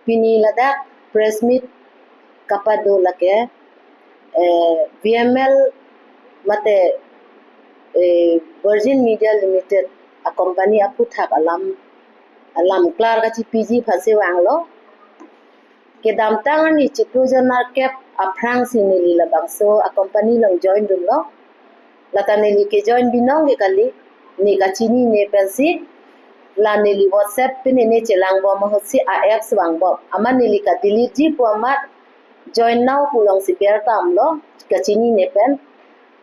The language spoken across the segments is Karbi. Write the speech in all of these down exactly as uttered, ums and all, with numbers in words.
Pini ladak press meet kapado lake, eh, V M L mate, eh, Virgin Media Limited a company aphuthak alam, alam klar kachipiji aphansi vanglo. Kedamtang arni chiklo jon nerkep aphrangsi neli labangso a company along join dunlo. Lata neli kejoin binong ke kali, ne kachinine pensi, la neli WhatsApp pen ne chelangbom ahutsi a apps vangbom. Amat neli kadelete ji pu amat join now pu alongsi ber tamlo, kachinine pen.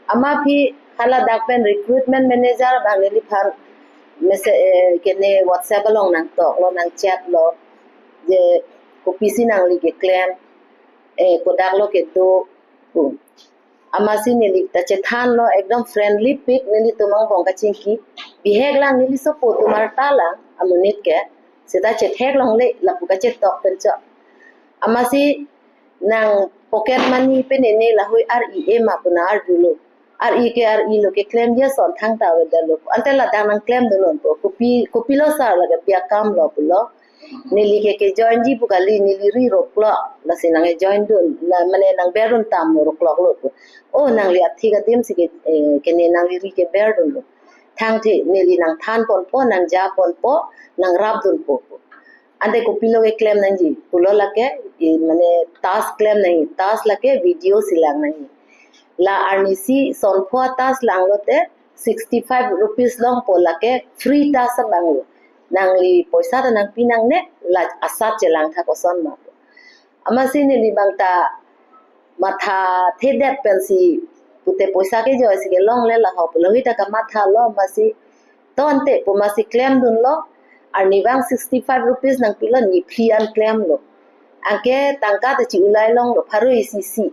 Amat aphi haladak pen recruitment manager abang neliphan message, eh, kene WhatsApp along nangtoklo, nangchatlo. Je kopisi nangli keklem, eh, kodak lo kedo pu. Amatsi neli ta chethanlo, ekdom friendly pik, nelitum angbong kachingki. Bihek lang, neli sopo atum arta lang amonit ke. Seta chetheklongle lapu kachetok pen chot. Amatsi nang pocket money pen ne lahei ar-i e ma pu nang arjulo. Ar-i ke ar-ilo, keklem ason thangta avedetlo. Ante ladak nangklem dunnon pu. Kopi, kopilo sir, lake pi akam lo pulo. Neli ke kejoin ji pu kali, neli ri roklok. Lasi nangjoin dun, la mane nangber dun tamlo, rokloklo pu. Oh, nangli athik adim si ke, eh, kene nangli ri keber dunlo. Thangthe neli nangthan ponpo, nangja ponpo, nangrap dunpo pu. Ante kopilo keklem nangji pulo lake, i mane task klem nangji, task lake video si lang nangji. La arnisi sonpho task langlote sixty five rupees longpo, lake free task abanglo. Nangli poisa ta nangpi nangne, la asat chelang tha koson ma. Amatsi neli abang ta mathathedet pensi pute poisa kejoisi kelongle laho pulo, hita kamathalo, amatsi tonte pu amatsi klem dunlo. Arnivang sixty five rupees nangpilo, niphli an klemlo. Anke tangka ta chi-ulai longlo, pharo isi isi.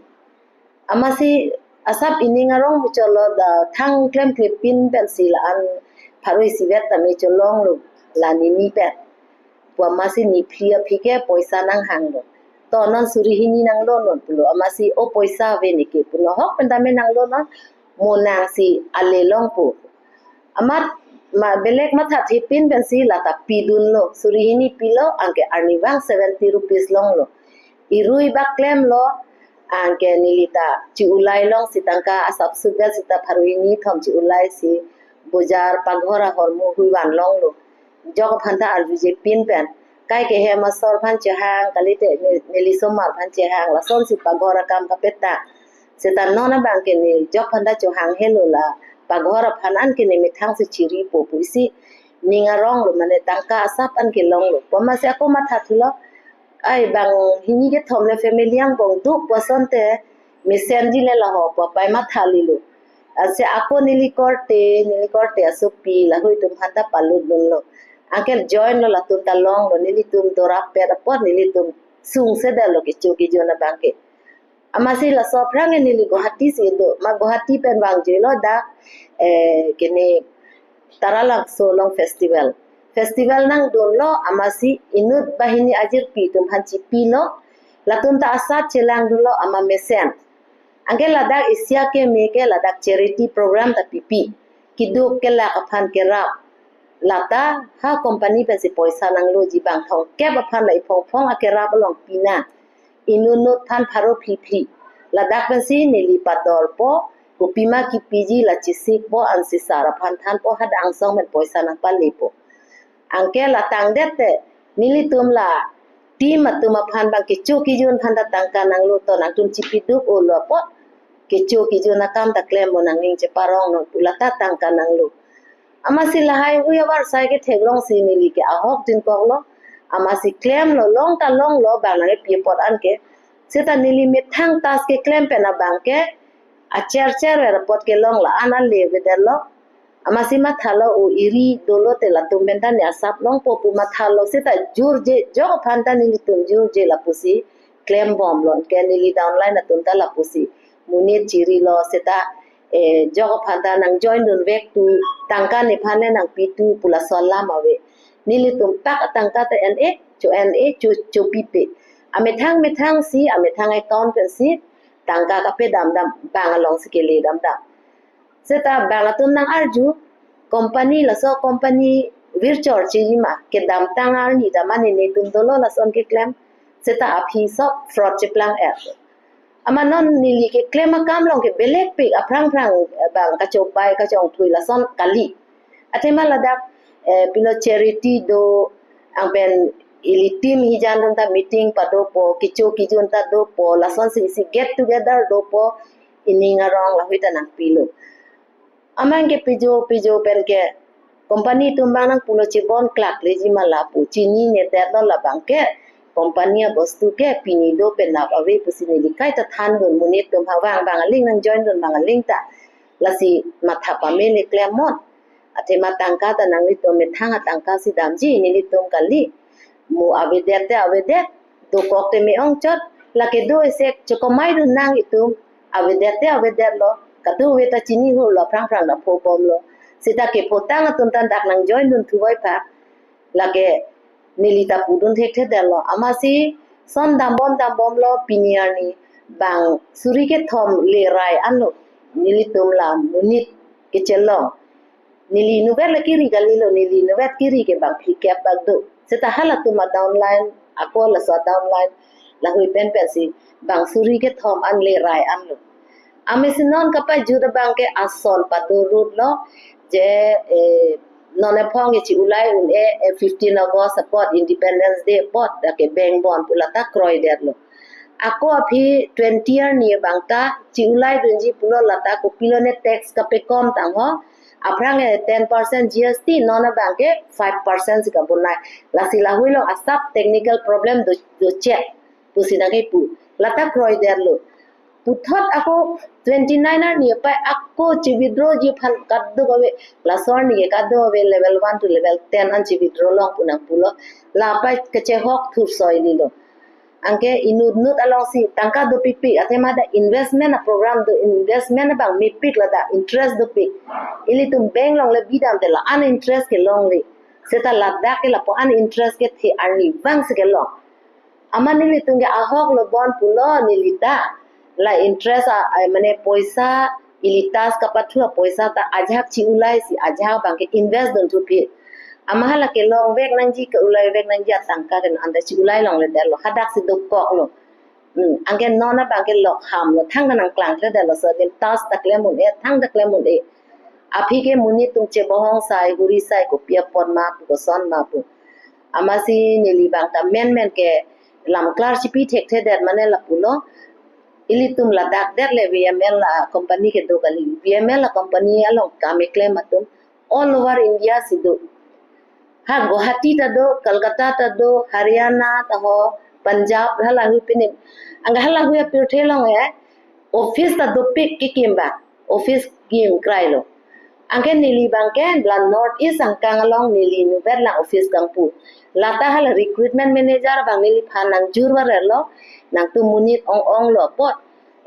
Amatsi asap ining arong muchotlo, da thang klemkle pin pensi la-an pharo isivet tame cholonglo, la nini pen. Pu amatsi niphli aphi ke poisa nanghanglo. To non suri hini nanglonon pulo. Amatsi o poisa ave neke pulo, ahok pen tame nanglonon, mo nangsi ale longpo. Amat ma belek mathathe pin pensi lata pidunlo. Suri hini pilo, anke arnivang seventy rupees longlo. Irui bak klemlo, anke neli ta chi-ulai longsi tangka asap sugal sita pharo hini thom chi-ulaisi bojar paghor ahormu hui van longlo. Jok aphan ta arjuje pin pen. Kai ke hem asor aphan chehang, kalite ne-, neli somar aphan chehang, lasonsi paghor akam kapeta. Seta non abang ke ne jok aphan ta chohang helo, la paghor aphan anke ne methangsi chiripo pusi ning aronglo, mane tangka asap anke longlo. Pu amatsi ako mathathulo. Ai bang hini kethom le family angbong duk pu asonte mesenji le laho pu apai mathalilo. Ansi ako neli korte, neli korte asopi, lahei atum aphan ta palut dunlo. Anke joinlo, latum ta longlo, nelitum dorap pet apot nelitum sungsedetlo kecho kejun abang ke. Amatsi laso aphrang ke neli Guwahati si do, ma Guwahati pen vangjuilo dak, eh, kene Taralangso along festival. Festival nangdunlo, amatsi inut banghini ajirpi atum aphan chipilo, latum ta asat chelang dunlo, amat mesen. Anke ladak Asia keme ke ladak charity program ta pipi. Keduk kelak aphan kerap. Lata ha company pensi poisa nangloji, bang thomkep aphan la iphongphong akerap along pinang. Inut inut aphan pharo phli phli. Ladak pensi neli padorpo, kopima kipiji la chesikpo, ansi sir aphan thanpo, hadak angsong pen poisa nangpalepo. Anke la tangdet te, nelitum la team atum aphan bang kecho kejun aphan ta tangka nanglo, to nangtum chipi duk-olo apot kecho kejun akam ta klempo, nangning cheparongnon pu lata tangka nanglo. Amatsi lahai hui avarsai ketheklongsi neli ke ahok jinkoklo. Amatsi klemlo, long ta longlo, bang nangkepi apot anke. Seta neli methang task keklem pen abang ke acher cher ver apot kelong, la-an ale avedetlo. Amatsi mathalo, o iri dolo te latum pen ta ne asap longpo pu mathalo, seta jurje, jok aphan ta nelitum jurje lapusi klembomlo. Anke neli downline atum ta lapusi monit chirilo, seta, eh, jok aphan ta nangjoin dunvek tu, tangka nephan le nangpi tu pu laso alam ave. Nelitum tak atangka ta en-e, cho-en-e, cho, chopipe. Amethang methangsi, amethang account pensi tangka kape damdam, bang alongsi kele damdam. Seta bang atum nang arju, company, laso company virtual chejima, kedamtang arni ta mane netum dolo lason keklem. Seta aphi sop fraud cheplang-et. Amat non neli keklem akam along ke belek pik aphrang phrang, eh, bang kachobai kachongthui lason kali. Athema ladak, eh, pilo charity do, anpen ili team hijan dun ta meeting padopo, kecho kejun ta dopo, lasonsi isi get together dopo, ining arong lahui ta nangpilo. Amat ke pijo pijo pen ke company atum abang nangpulo chebon klak leji ma lapu, chinine detlo labang ke company abostu ke pini do penap ave pusi neli kaita thandun, monit atum ha vang abang aling nang join dun abang aling ta. Lasi matha pame le klemnon. Athema tangka ta nanglitum methang atangka si damji nelitum kali. Mo avedet te avedet, dokok te me-ong chot, lake do isi chekomai dun nang itum, avedet te avedetlo, kadokave ta chini hulo, phrang phrang ta phobomlo. Seta kephotang atum ta dak nang join dun thuvoi pha, lake neli ta pudun thekthedetlo. Amatsi son dambom dambomlo, pini arni bang suri kethom le rai anlo, nelitum la monit kechelong. Neli inutvet le kiri kalilo, neli inutvet kiri ke bang phlikep bak do. Seta halatum adownline, ako laso adownline, lahui pen pensi bang suri kethom an le rai anlo. Amatsi non kapajut abang ke asol padorutlo, je, eh, non ephong ke chi-ulai un-e, eh, fifteen August apot, Independence Day apot, dak ke beng bon pu lata kroidetlo. Ako aphi twenty arni abang ta chi-ulai dunji pulo, lata kopilo ne tax kapekom tang ho. Aphrang ke ten percent G S T, non abang ke five percent si kabonai. Lasi lahui along asap technical problem do, dochek pusi nangkepu. Lata kroidetlo. Puthot ako twenty-nine arni apai ako chi-withdrawji aphan kadokave, laso arni ke kadokave level one to level ten an chi-withdrawlong pu nangpulo. La apai kachehok thursoililo. Anke inut nut alongsi tangka dopikpik, athema dak investment aprogram do, investment abang mepik, ladak interest dopik. Ilitum bank along le bidam te la-an interest kelongle. Seta ladak ke lapu-an interest kethe arni abang si kelong. Amat nelitum ke ahok lo bon pulo neli ta. La interest a, a, mane poisa, ili tax kapathu apoisa ta ajahak chi-ulai si ajahak abang ke invest dun thuphi. Amat hala kelongvek nangji, ke-ulaivek nangji atangka ke non anta chi-ulai longledetlo, hadak si dokoklo. Hmm, anke non abang ke lok hamlo, thangta nangklangthedetlo, so din tax ta klem un-e, thangta klem un-e. Aphi ke monit atum chebohong sai, huri sai, kopi apot ma pu, koson ma pu. Amatsi neli abang ta menmen ke lam klar chipi thekthedet mane lapulo. Ilitum ladak det le V M L a company kedo kali. V M L a company along kam keklem atum all over India si do. Ha Guwahati ta do, Kolkata ta do, Haryana ta ho, Punjab, halahui pini. Anke halahui apirthe along he, office ta dopik kekim abang, office kim krailo. Anke neli abang ke la North East angkang along neli inutvet lang office kangpu. Lata hala recruitment manager abang neliphan nangjur varlo, nangtum monit ong-onglo apot.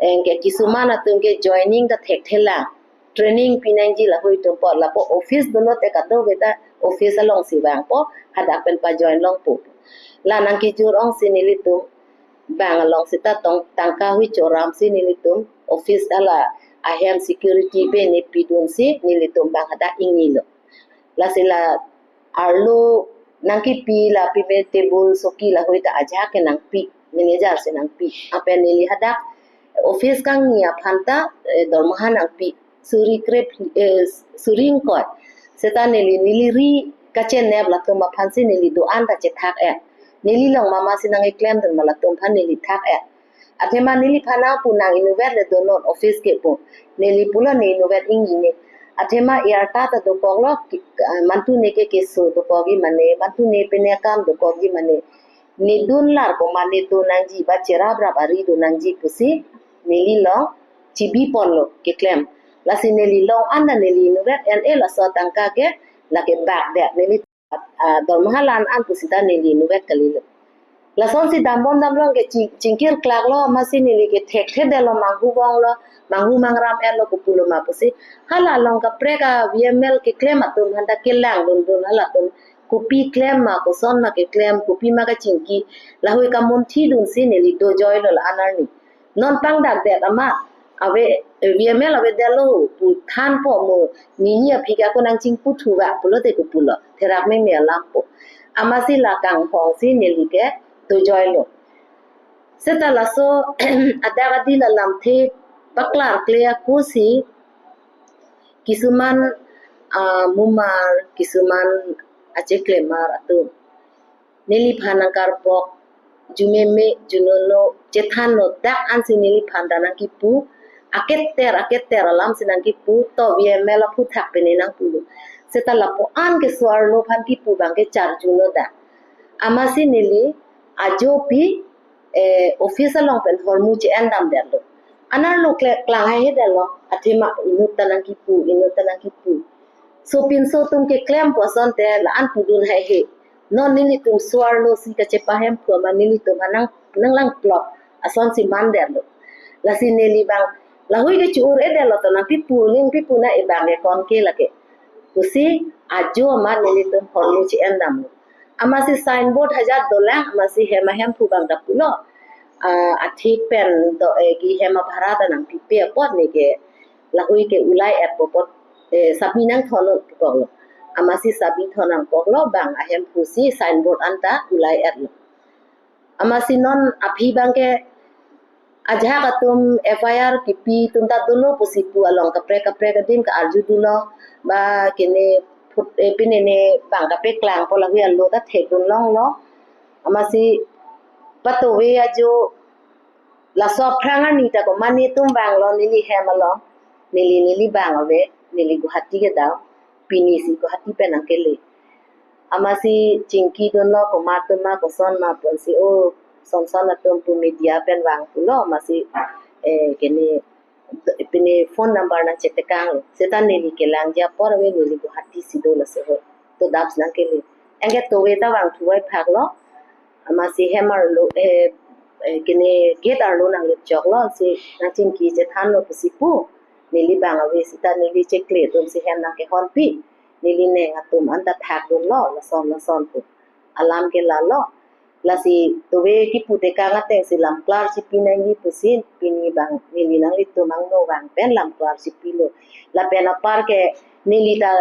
Anke kisuman atum ke joining ta thekthelang. Training pinangji lahui atum apot, lapu office dolo te kadokave ta office alongsi vangpo, hadak pen pajoin longpo. La nangkejur ongsi nelitum abang alongsi ta tong tangka hui choramsi nelitum office hala ahem security bene pidunsi nelitum abang hadak ingnilo. Lasi la arlo nangkepi, la pime table soki lahui ta ajahak ke nangpi, manager si nangpi. Anpen neli hadak office kangni aphan ta, eh, dormaha nangpi. Suri krep, eh, suri ingkoi. Seta neli, neli ri kachenep latum aphansi neli do-an ta chethak-et. Neli along mama si nangkeklem dun ma latum aphan neli thak-et. Athema neliphan nangpu, nang inutvet le donon office ke pu. Neli pulo ne inutvet ingnine. Athema arta ta dokoklo, ki-, ah, mantu ne ke keso dokokji mane, mantu ne pine akam dokokji mane. Ne dun lar ko mane do nangji, ba cheraprap ari do nangji pusi neli along chibiponlo keklem. Lasi neli along anta neli inutvet en-e laso tangka ke lake bakdet. Neli ah, dormaha la-an an pusi ta neli inutvet kalilo. Lasonsi dambom damlong ke ching-, chingkir klaklo, amatsi neli ke thekthedetlo, manghu vonglo, manghu mangram-etlo, kopulo ma pusi. Hala along kaprek a V M L keklem atum aphanta kelang dundun halatum. Kopi klem ma, koson ma keklem, kopi ma kachingki, lahui kamunthi dunsi neli dojoilo la-an arni. Non pangdakdet amat, ave, eh, V M L avedetlo pu thanpo, mo nini aphi ke ako nangchingpu thuva pulote kopulo, therak meme alampo. Amatsi la kanghongsi neli ke dojoilo. Seta laso adak adin alamthe paklarkle ako si kisuman, ah, mumar, kisuman acheklemar atum neliphan nangkarpok, jumeme, junono, chethanlo, dak ansi neliphan ta nangkipu, aketer, aketer alamsi nangkipu, to V M L aphuthak pen nangpulo. Seta lapu-an ke so-arlo aphan kipu abang ke charjuno dak. Amatsi neli ajopi, eh, office along pen hormu che-endamdetlo. Anerlo kle-, klang haihedetlo, athema inut ta nangkipu, inut ta nangkipu. Sopinso atum keklempo asonte la-an pudun haihe. Non nelitum so-arlo si kachepahemphu amat nelitum ha nang, nanglangplok asonsi mandetlo. Lasi neli abang, lahui ke chu-ur-edetlo to nangpipu, nangpipu na ebang ke konke lake. Pusi ajo amat nelitum hormu che-endamlo. Amatsi signboard hajat dolang, amatsi hem ahemphu abang ta pulo. Ah, athik pen do, eh, ki hem abhara ta nangpipe apot neke lahui ke ulai-etpo apot, eh, sabi nangthon-un pu koklo. Amatsi sabi thon nangkoklo, bang ahemphu si signboard anta ulai-etlo. Amatsi non aphi abang ke ajahak atum F I R kipi atum ta dolo pusi pu, along kaprek kaprek adim ka-arju dolo, ba kene phut, eh, pine ne bang kapeklangpo, lahui alo ta thekdun longlo. Amatsi patove ajo laso aphrang arni ta komat netum vanglo, neli hem along, neli, neli bang ave, neli Guwahati kedo, pini si Guwahati pen nangkele. Amatsi chingkidunlo komat atum ma, koson ma pu ansi, o, son son atum pu media pen vang pulo, amatsi, eh, kene, pine phone number nangchetekanglo. Seta neli kelangji apor ave, neli Guwahati si do laso ho. To daps nangkele. Anke tove ta vangthu vai phaklo. Amatsi hem arlo, eh, eh, kene gate arlo nangluchoklo, si nangchingki chethanlo pusi pu. Neli bang ave seta neli chekledunsi hem nangkehonpi. Neli neng atum anta phakdunlo, lason lason pu. Alam ke lalo. Lasi tove kipu tekang atengsi lamklar chipi nangji pusi pini abang neli nanglitum angno vang pen lamklar chipilo. Lapen apar ke neli ta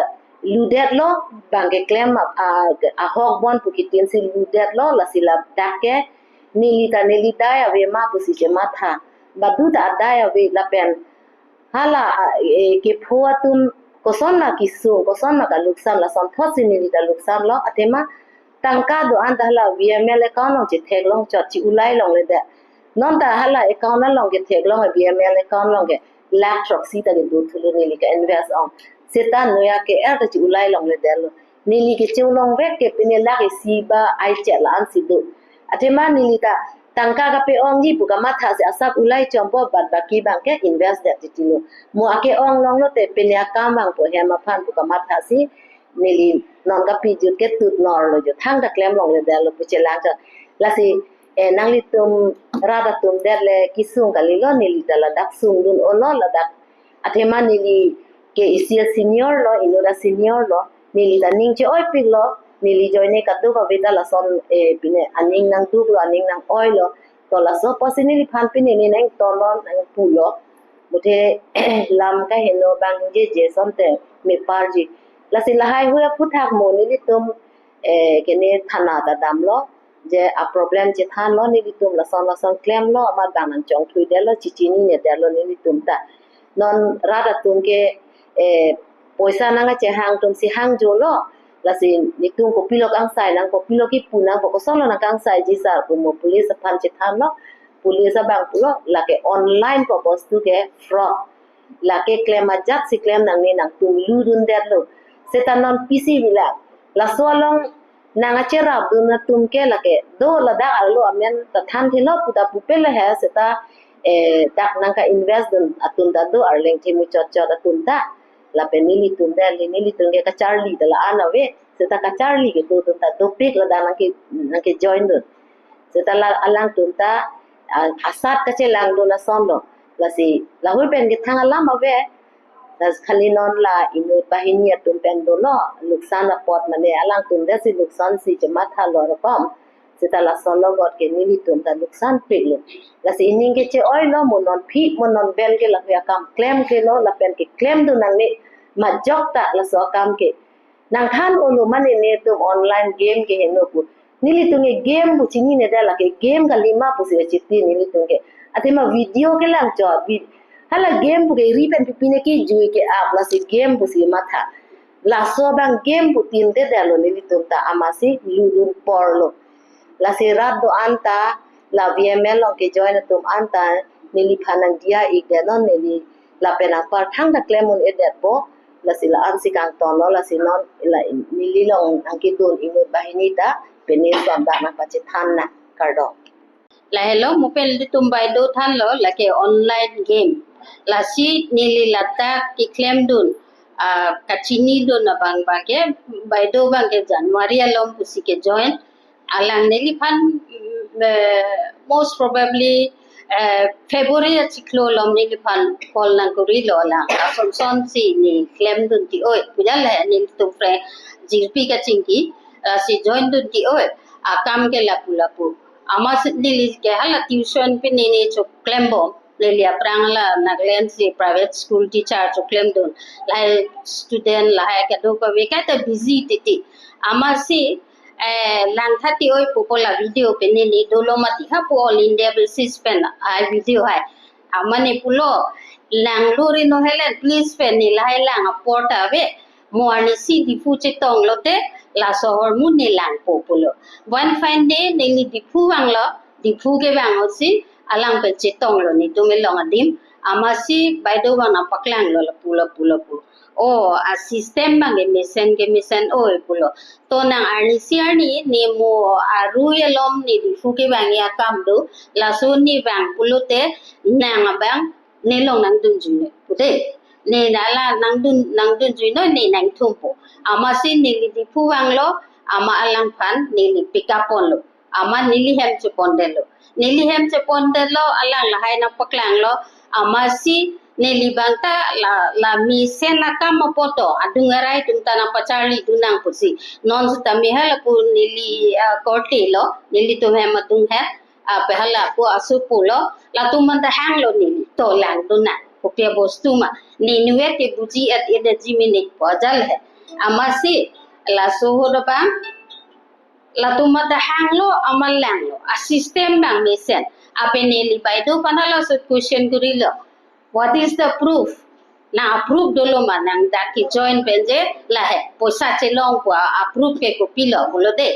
ludetlo, bang keklem a, a, ahok bon pu kitin si ludetlo, lasi ladak ke neli ta neli dai ave ma pusi chematha. Badu ta adai ave lapen hala, a, e, kepho atum koson ma kesung, koson ma kaluksan, lasonthotsi neli ta luksanlo, athema tangka do-an ta hala V M L account along chetheklong chot, che-ulai longledet. Non ta hala account along ketheklong, V M L account along ke lakh throksi ta kedo thulo, neli ke-invest ong. Seta noya ke-er ta che-ulai longledetlo. Neli kecheng longvek ke pine lakh isi ba ai chet la-ansi do. Athema neli ta tangka kape-ongji pu kamathasi asap ulai chompo, bad baki abang ke-invest det titilo. Mo ake-ong longlote pine akam vangpo hem aphan pu kamathasi neli non kapi jut ke tut norlo jo, thangta klem longledetlo pu chelang chot. Lasi, eh, nanglitum rat atum det le kesung kalilo, neli ta ladak sungdun-olo ladak. Athema neli ke isi a-senior lo, inut a-senior lo, neli ta ning che-oipiklo, neli ajoine kaduk ave ta lason, eh, pine aning nangduklo, aning nang-oilo. To laso apotsi neliphan pine ne nangtonlo, nangpulo. Muthe lam kaheno abang jeje asonte meparji. Lasi lahai hui aphuthak mo nelitum, eh, kene thana ta damlo. Je a-problem chethanlo, nelitum lason lason klemlo, amat abang nangchongthuidetlo, chechinidetlo nelitum ta. Non rat atum ke, eh, poisa nangkachehang atumsi hangjolo. Lasi netum kopilo kangsai nang, kopilo kipu nang, ko kosonlo nangkangsaiji sir pu mo police aphan chethanlo. Police abang pulo, lake online ko bostu ke fraud. Lake klem ajatsi klem nangne, nangtum ludundetlo. Seta non pisi vila. Laso along nangkacherapdun atum ke lake do, ladak arlo amen ta thanthelo pu ta pupe le he, seta, eh, dak nangka-invest dun atum ta do, arleng themu chot chot atum ta. Lapen nelitum det le, nelitum ke kacharli ta la-an ave. Seta kacharli kedo atum ta dopik ladak nangke, nangke-join dun. Seta la alangtum ta, a, asat kachelangdun asonlo. Lasi lahui pen kethang alam ave. Lasi khali non la inut banghini atum pen dolo, luksan apot mane alangtum det si luksansi chemathalo rokom. Seta lason logot ke nelitum ta luksanpiklo. Lasi ining ke che-oilo, mo non phi, mo non ben ke lahui akam klemklelo, lapen keklemdun nangne majok ta laso akam ke. Nangthan-olo mane netum online game keheno pu. Nelitum ke game pu chinine det, lake game kalima pusi chithi nelitum ke. Athema video kelang chot. Vi-, hala game pu ke ri pen pipi ne kejui ke-ap, lasi game pusi matha. Laso abang game pu tin te detlo nelitum ta, amatsi ludun porlo. Lasi rat do-an ta, la V M L along kejoin atum anta, neliphan nangdiya-ik det, non neli lapen anparthang ta klem un-e detpo. Lasi la-ansi kangtonlo, lasi non la neli along nangkedun inut banghini ta pine som ta nangpachethan nang, kardom. Lahelo mo pen ilitum baideo thanlo, lake online game. Lasi neli ladak keklemdun, ah, kachinidun abang abang ke, baideo abang ke January along pusi kejoin. Alang neliphan, mm, eh, most probably, eh, February achiklo along neliphan call nangkorilo alang. Lason sonsi ne klemdun ti oi. Puja le nelitum friend jirpi kachingki, lasi joindun ti oi. Akam ke lapu lapu. Amatsi neli ke hala tuition pinine choklembom. Neli aphrang la Nagaland si private school teacher choklemdun. Lahai student lahai kadokave kaita busy titi. Amatsi, eh, langtha ti oi pupo la video pen neli dolo mati hapu All India basis pen ai video hai. Amat ne pulo, langlo ri no Helen, please pen ne lahai lang apor ta ave. Mo arnisi Diphu chetonglote, laso ahormu ne langpo pulo. One fine day, neli Diphu vanglo, Diphu kevang ahutsi, alang pen chetonglo netum elong adim. Amatsi baideo abang nangpaklanglo lapu lapu lapu. Oh, a system abang kemesen kemesen oi pulo. To nang arnisi arni, ne mo arui alom ne Diphu kevang akam do, laso ne vang pulote, nang abang nelong nangdunjui noi pu de. Ne nala nangdun, nangdunjui noi, ne nangthumpo. Amatsi neli Diphu vanglo, amat alangphan neli pick up ponlo. Amat neli hem chepondetlo. Neli hem chepondetlo, alang lahai nangpaklanglo. Amatsi neli abang ta la, la mesen akam apoto, adung arai atum ta nangpacharlidun nang pusi. Non sitame halapu neli, ah, korte lo, nelitum hem adung het. Ah, pe halapu asu pulo, latum anta hanglo neli, to langdun nang, kopi abostu ma, ne inutvet ke buji-et-et ji minute pu ajal he. Amatsi, laso ahut abang, latum anta hanglo, amat langlo, a system abang mesen, apen neli baideo aphan halaso question korilo. What is the proof? Nang a-proof dolo ma, nang dak kejoin pen je lahai poisa chelong pu a-proof ke kopilo pulo de.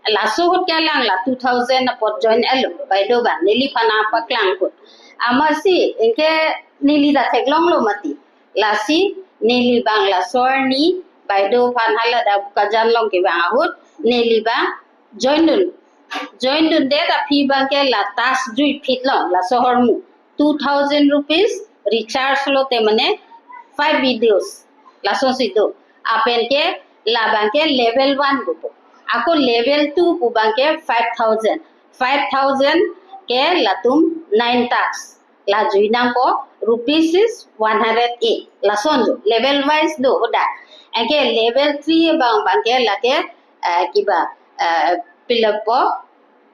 Laso ahut ke alang la two thousand apot join elo, baideo abang, neliphan nangpaklang ahut. Amatsi, anke neli ta theklonglo mati. Lasi, neli abang laso arni, baideo aphan hala dak Bokajan along kevang ahut, neli abang joindun. Joindundet aphi abang ke la TASC juiphit along, laso ahormu. Two thousand rupees recharge lote mane five videos. Lasonsi do. Apen ke labang ke level one pupo. Ako level two pu abang ke five thousand. Five thousand ke latum nine TASC. La jui nangpo rupees is one hundred eight. Lason do. Level wise do hoda. Anke level three abang abang ke lake, eh, kiba, eh, pilapo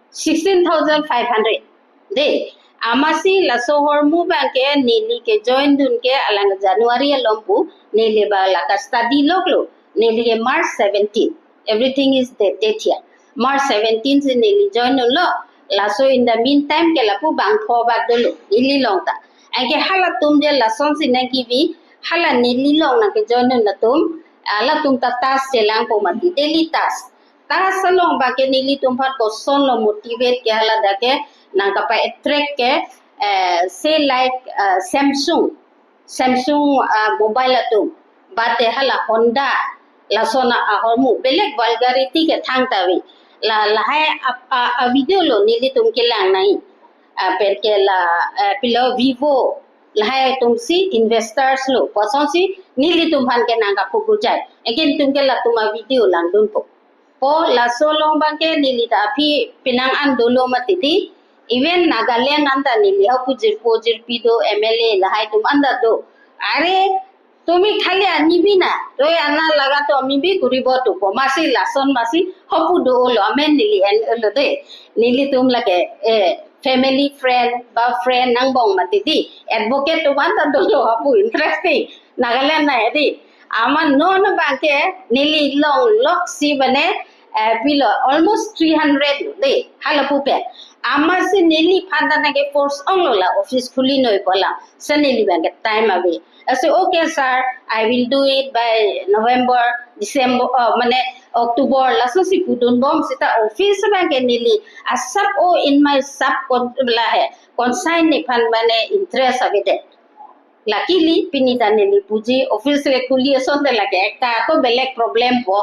sixteen thousand five hundred. De, amatsi laso ahormu abang ke neli kejoindun ke alang January alom pu, neli abang la ka-study loklo, neli ke March seventeen. Everything is dated here. March seventeen si neli joindunlo, laso in the meantime ke lapu bangpho bak dolo, neli along ta. Anke halatum je lasonsi nangkevi, hala neli along nangkejoindun atum, halatum ta TASC chelangpo mati, daily TASC. TASC along abang ke nelitum aphan kosonlo motivate ke hala dak ke nangkapa-attract ke, eh, say like, eh, Samsung, Samsung, ah, mobile atum, bate hala Honda, lason ahormu, belek vulgarity ke thangta ave. La, lahai a, a, a-video lo nelitum kelang nai. Ah, pen ke la, eh, pilo Vivo, lahai atumsi investors lo, kosonsi nelitum aphan ke nangkapugujai. Anke netum ke latum a-video langdunpo. Po laso along abang ke neli ta aphi penang an dolo mati di. Even Nagaland anta neli hapu jirpo jirpi do, M L A lahai atum anta do. Are, tumi khali ani bi na, toi ana laga to ami bi kuri bo tu po, amatsi lason amatsi hapu do-olo, amen neli en-olo de. Nelitum lake, eh, family friend, ba friend nangbong mati di. Advocate atum anta dolo hapu, interesting. Nagaland na di. Amat non abang ke neli long loksi mane, Eh, pilo, almost three hundred lo de, halapu pen. Amatsi neliphan ta nangke force onglo la office khuli noi pu alam. Si neli abangke time ave. I say, "Okay, sir, I will do it by November, December, oh, mane October," lasonsi pudunbom seta office abangke neli asap o in my sub con-, lahe, consign nephan mane interest avedet. Luckily, pini ta neli puji office le khuli asonte lake ekta ako belek problem po.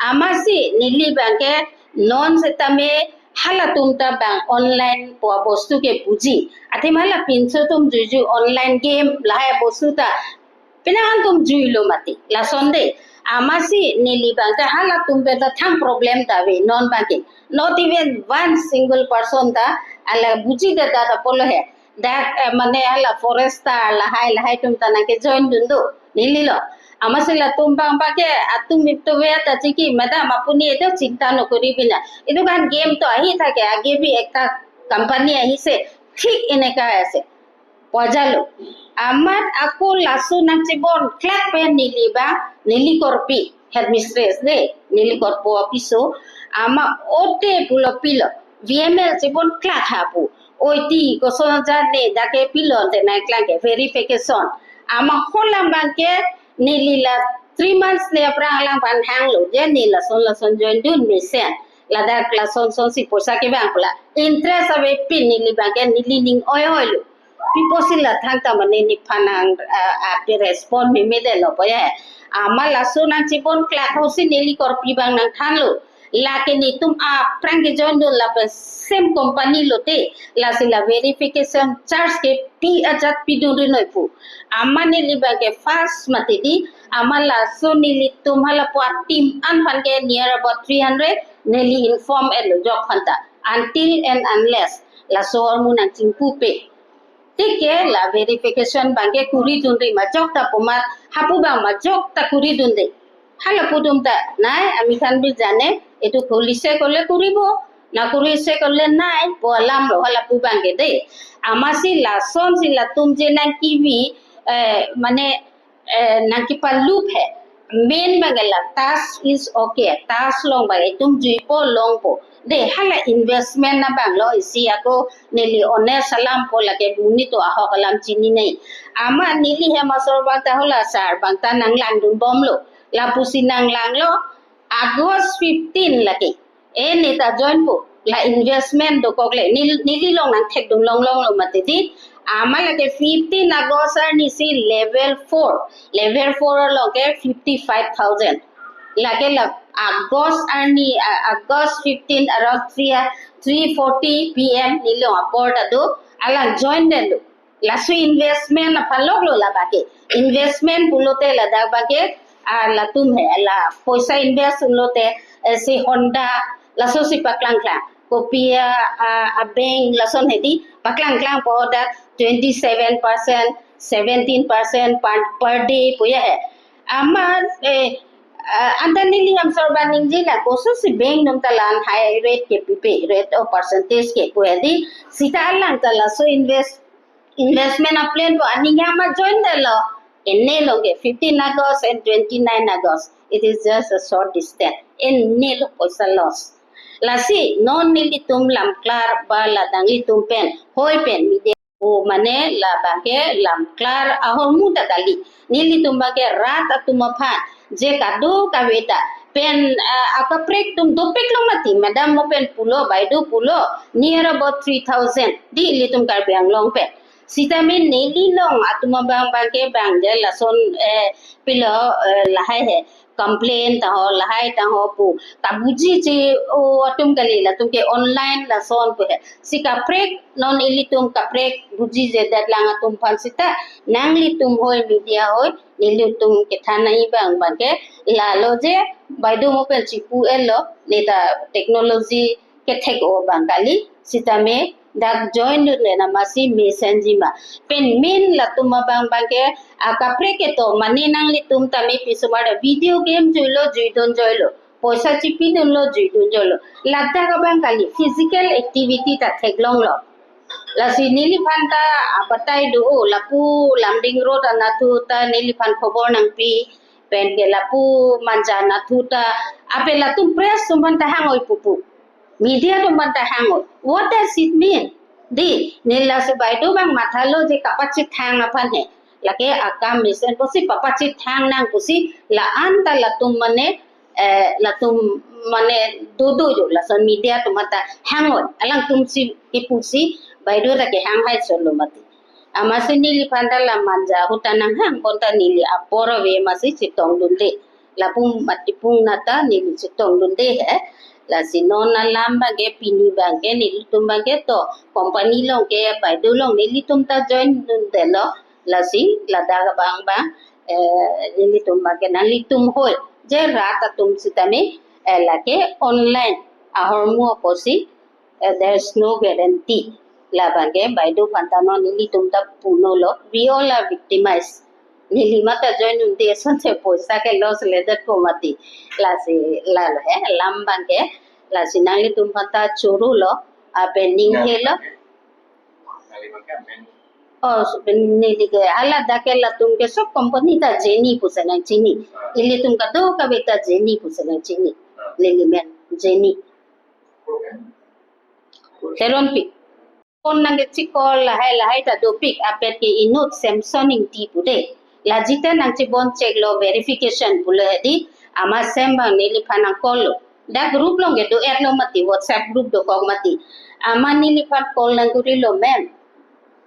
Amatsi neli abangke non setame halatum ta abang online pu bostu ke puji. Athema la pinso atum juijui online game lahai bostu ta penang an atum juilo mati. Lason de. Amatsi neli abangke halatum pen ta thang problem ta ave non abangke. Not even one single person ta hala puji de ta ta pulo he. Dak, eh, mane hala forester lahai lahai atum ta nangke join dun do. Neli lo. Amatsi latum abang abangke atum ipto ve ta chiki, "Madam, apuni etu chinta no koribi na. Etu kan game to ahi thake, age bhi ekta company ahise. Thik eneka ase." Pu ajalo. Amat ako laso nangchibon klak pen neli abang, neli korpi, headmistress de, neli korpo apiso, amat ote pulo pilo, "V M L chibon klak ha," pu. "Oi ti, koson ajat ne, dak ke pilo ante nangklang ke verification." Amat hala abangke neli la three months ne aphrang alangphan hanglo, je ne lason lason join dun mesen. Ladak lason sonsi poisa kevang pu la. Interest ave pin neli abangke neli ning oi oi lo. Pi pusi la thangta mane nephan nang, ah, ah, pi respond meme de lo pu ya. Amat laso nangchibon klak hosi neli korpi abang nangthanlo. Lake netum aphrang ke join dun lapen same company lote. Lasi la verification charge ke pi ajat pidun ri noi pu. Amat neli abangke first mati di. Amat laso nelitum halapu a-team an aphan ke near about three hundred neli inform etlo ajok aphan ta. Until and unless laso ahormu nangchingpupe. Thik ke la verification abangke kori dun ri ma ajok ta pu amat hapu abang ma ajok ta kori dun de. Halapu atum ta, "Nai, ami khan bhi jane, etu khulise korle koribo, na khorise korle nai," pu alam lo halapu abangke de. Amatsi lasonsi latum je nangkevi, eh, mane, eh, nangkepalup he. Main abangke la task is okay. Task along abang etum juipo longpo. De hala investment abang lo isi ako neli honest alam pu lake buni to ahok alam chini nai. Amat neli hem asor abang ta hala sir abang ta nanglang dunbomlo. Lapusi nanglanglo August fifteen lake. E ne ta join po. La investment dokok le. Nel-, neli along nangthek dun longlong lo mati di. Amat lake fifteen August arni si level four. Level four along ke fifty-five thousand. Lake la August arni, ah, August fifteen around three, ah, three forty P M neli along apor ta do. Alang join detlo. Laso investment aphan lok lo la abangke. Investment pulote ladak abangke, ah, latum he, la poisa invest pulote, eh, si Honda, lasosi paklangklang. Kopi a, ah, a-bank, lason hedi, paklangklang po dak twenty-seven percent, seventeen percent per, per day pu ya he. Amat, eh, ah, anta neli hem asor abang ningje na, kososi bank atum ta la-an high rate ke pipe, rate of percentage ke pu hedi, sita alang ta laso invest investment a-plan po aning amat join detlo. Ene along ke fifteen August and twenty-nine August. It is just a short distance. Ene lo poisa loss. Lasi non nelitum lamklar ba la nanglitum pen, hoi pen media o mane la abangke lamklar ahormu ta kali. Nelitum abangke rat atum aphan je kadokave ta pen, ah, akaprek atum dopik long mati, madam mo pen pulo, baido pulo, near about three thousand di ilitum Karbi Anglong pen. Sitame neli along atum abang abangke bang je lason, eh, pilo, eh, lahai he, complain ta ho, lahai ta ho pu. Kabuji je o atum kali, latum ke online lason pu he. Si kaprek non ilitum kaprek buji je det lang atum aphan sita nanglitum hoi media hoi nelitum kethan nai abang abangke lalo je baido mo pen chipu etlo, ne ta technology kethek o abang kali, sitame dak join dun le na masi mesenji ma. Pen main latum abang abangke akaprek ke to mane nanglitum tame pi osomar video game juilo, juidun juilo. Poisa chipi dunlo, juidun juilo. Ladak abang kali physical activity ta theklonglo. Lasi neliphan ta abatai do o, lapu Lumding Road anatthu ta neliphan khobor nangpi. Pen ke lapu Manja nathu ta, ape latum press atum aphan ta hang-oi pupu. Media atum aphan ta hang-oi. What does it mean? Dei, neli lasi baideo abang mathalo je kapachethang aphan he. Lake akam mesen pusi papachethang nang pusi la-an ta latum mane, eh, latum mane dodo jo lason media atum aphan ta hang-oi. Alangtum si kipusi baideo ta kehang hai solo mati. Amatsi neliphan ta la Manja ahut ta nanghang pon ta neli apor ave amatsi chetongdunde. Lapu matipung nata neli chetongdunde he. Lasi non alam abangke pini abangke nelitum abangke to company along ke baideo along nelitum ta join dundelo. Lasi ladak abang abang, eh, nelitum abangke nanglitum hoi je rat atum sitame, eh, lake online ahormu apotsi, eh, there's no guarantee. Labangke baideo aphan ta non nelitum ta punolo. We all are victimized. Neli mata join un-e asonte poisa ke loss ledet ko mati. Lasi lalo he alam abangke. Lasi nanglitum aphan ta chorolo. Ape ning helo. Oh, so, neli ke hala dak ke latum ke sob company ta Jenny pusi nangchini. Ilitum kadokave ta Jenny pusi nangchini. Neli men Jenny. Teronpi. Pon nangkechecall lahai lahai ta dopik, apet ke inut Samson Ingti pu de. La jita nangchebon check lo verification pulo he dei, amat SAM abang neliphan nang call lo. Dak group along ke do-etlo mati, WhatsApp group dokok mati. Amat neliphan call nangkurilo, ma'am.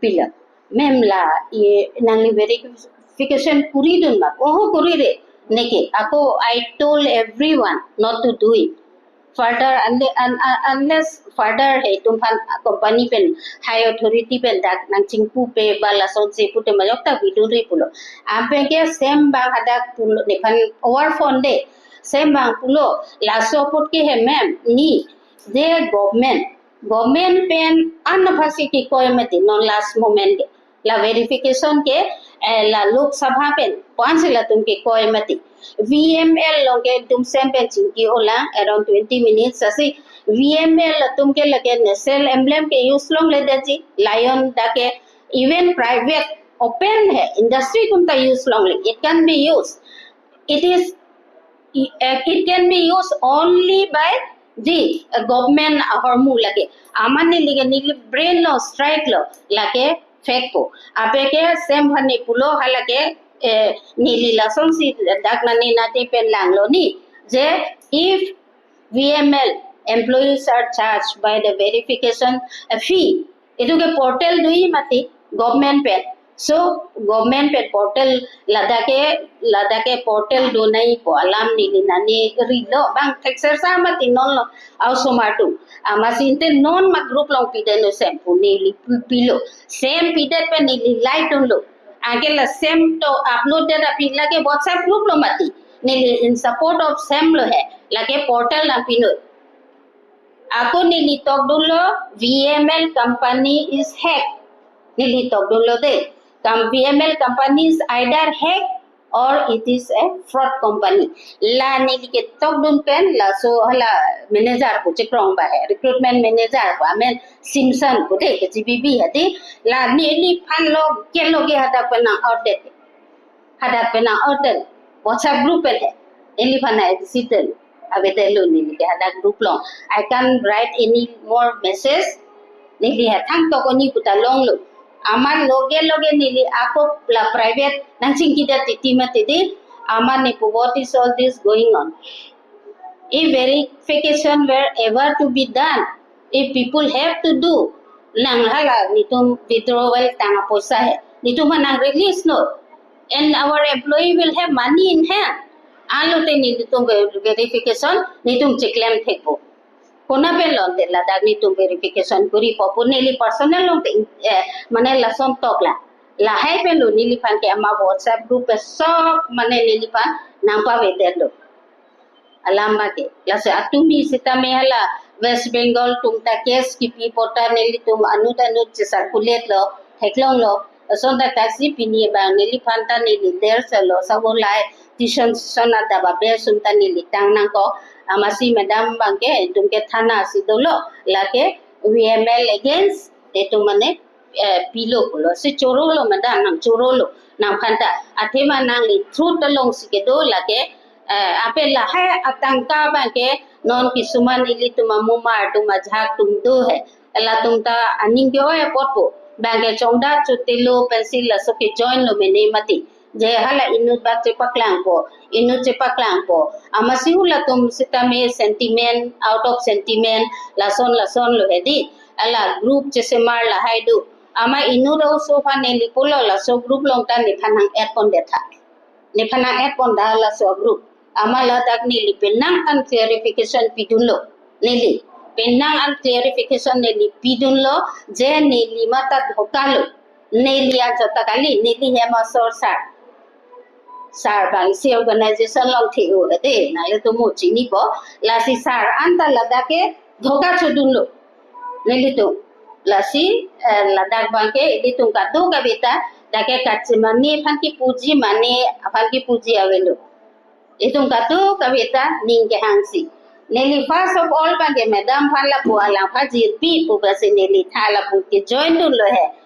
Pila. Ma'am la, ye nangli verification kuridun ma. Oho kurire. Neke, ako I told everyone not to do it. Further, unle-, un-, un-, unless further he itum aphan company pen, high authority pen dak nangchingpupe ba lasonsi pute majok ta bidunri pulo. Ape ke SAM abang hadak pulo nephan over phone de. SAM abang pulo laso apot ke he ma'am ni je government, government pen an aphansi kikoi mati non last moment ke. La verification ke, eh, la Lok Sabha pen, ko-ansi latum kikoi mati. V M L along ke itum SAM pen chingki-olang around twenty minutes asi. V M L atum ke lake national emblem ke use longledetji, lion dak ke, even private open he, industry atum ta use longle. It can be used. It is, eh, it can be used only by the, eh, government ahormu lake. Amat neli ke neli brain lo strike lo lake fake ko. Ape ke SAM aphan ne pulo hala ke, eh, neli lasonsi dak nani nati pen langlo ni. Je if V M L employees are charged by the verification, uh, fee, itum ke portal do-i mati government pen. So government pen portal ladak ke, ladak ke portal donai pu alam neli nani rilo abang thekser sa mati non lo. Au somar tu. Amatsi inte non ma group along pidetnon SAM pu neli pi-, pilo. SAM pidet pen neli live dunlo. Anke la SAM to upload det aphi lake WhatsApp group lo mati. Neli in support of SAM lo he. Lake portal nangpinon. Ako neli tokdunlo, V M L company is hack. Neli tokdunlo de. Kam-, V M L company is either hack or it is a fraud company. La neli ketokdun pen laso hala manager pu chekrong ba he, recruitment manager pu amen Simpson pu de, K G B B he dei. La neliphan lo ke lo ke hadak pen nang-order. Hadak pen nang-order. WhatsApp group pen he. Neliphan na accident. Avedetlo neli ke hadak group along. I can't write any more message. Neli ha thang tok oni puta longlo. Amat loge loge neli ako la private nangchingkidet titi mati dei. Amat ne pu, what is all this going on? If verification were ever to be done, if people have to do, nang hala netum withdrawal tang apoisa he, netum nang release non. And our employee will have money in hand. Alote netum ver-, verification netum cheklem thekpo. Konat pen lo te ladak netum verification kuri po pu neli personal along te, eh, mane lason tok la. Lahai pen lo neliphan ke amat WhatsApp group pen sok mane neliphan nangpavedetlo. Alam abangke. Lasi atumi sitame hala West Bengal atum ta case kipi pu ta nelitum anut anut che circulate lo, theklonglo. Lason ta taksi pini abang neliphan ta neli der selo, sabo lahai tuition tuition adap aber sum ta neli tang nangkok. Amatsi madam abangke, itum ke thana si dolo, lake V M L against, itum mane eh, pilo pulo, si chorolo, madam, nangchorolo nangphanta. Athema nangli truth alongsi kedo lake, eh, ape lahai atangka abangke non kisuman ilitum amumar atum ajahak atum do he. Latum ta aning ke-oi apotpo. Abangke chongda chotelo pensi laso ke join lo mene mati. Je hala inut bak chepaklangpo, inut chepaklangpo. Amatsi halatum sitame sentiment, out of sentiment, lason lason lo hedi. Hala group chesemar lahai do. Amat inut a-oso aphan neli pulo laso group along ta nephan nang-add pondetha. Nephan nang-add ponda laso group. Amat ladak neli penang an clarification pidunlo. Neli penang an clarification neli pidunlo, je neli matha dhokalo. Neli anchot ta kali, neli hem asor sir. Sir abang isi organization along the-o hedi, nanglitum chinipo. Lasi sir anta ladak ke dhoka chodunlo nelitum. Lasi, eh, ladak abangke ilitum kadokave ta dak ke kachemane aphan kipuji, mane aphan kipuji avelo. Itum kadokave ta ning kehangsi. Neli first of all abangke madam aphan lapu alangphan jirpi pu pensi neli tha lapu ke join dunlo he.